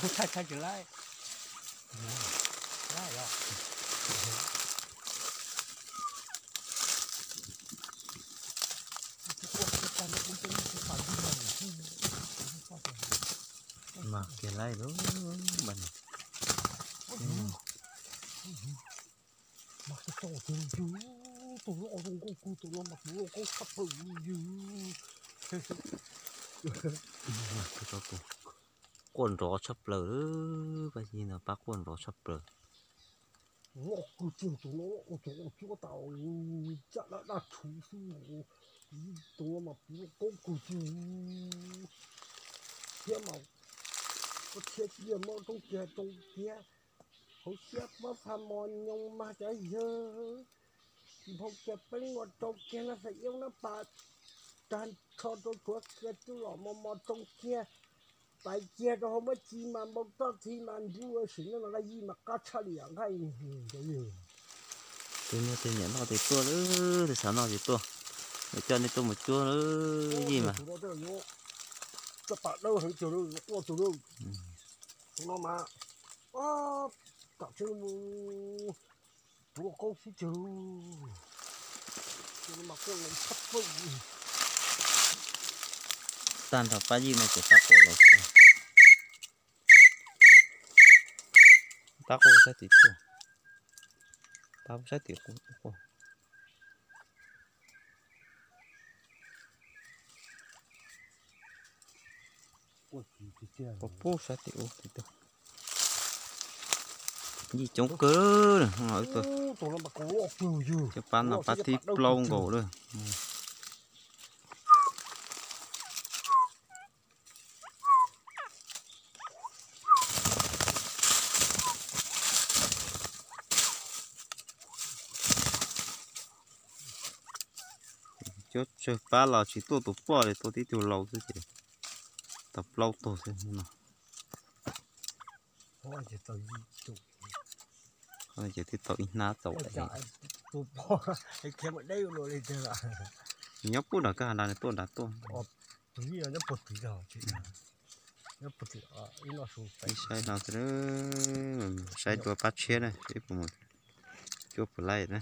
Thaij thaij tsis laib. Mas kiag laib lawm. Mas tus no zoo nkauj kawg, tus no mas tus no zoo nkauj tshaj plaws li yus. Quaj nrov tshaj plaws, pab yig no pab quaj nrov tshaj plaws. Loj kawg tiag tus no, ua tus ua cuab tas caj dab daj rhuv xwb. Tus no mas tus zoo nkauj kawg tiag. Thiab mas koj thiab cia mob roob kiag roob kiag, hauv siab pob txha mos nyoos mas cov yawg, tsis nphau kiag peeb ua rau kiag no xav iab nab pas, rag nrho rau tuav kiag tub los mos mos rau kiag, pais kiag rau hauv mab ci mas npau toj thi mas nrub ua sim neej no nqaij yij mas qab tshaj li nqaij. Tus nyiam noj tes tuaj lawm, tus xav noj tes tuaj, coj nej tuaj mus cuab lawm yij mas. Coj pam dawb heev tiag, quaj tiag. Tus no mas, tam tseeb, tus no qaub xwb tiag. Tus no mas quaj laus tshaj plaws. Tag nrho pab yij no ces pab quaj laus tiag. Pab quaj sab tim tuaj, pab sab tim quaj. Pab pub sab tim ub tim tuaj. Yij coob kawg, cov pab no pab thib plaub nkaus lawm. Cov tsawg pab los tsis tuaj tus poj li, tuaj tib tug laus xwb ces tau plaub tug xwb no. Ces twb tau ib hnab tau lawm. Nyob puag nram koj ha nrad, nws tuaj nrad tuaj. Ib saib no, saib dua pab tshiab na, saib puas mus cuab puas laij na.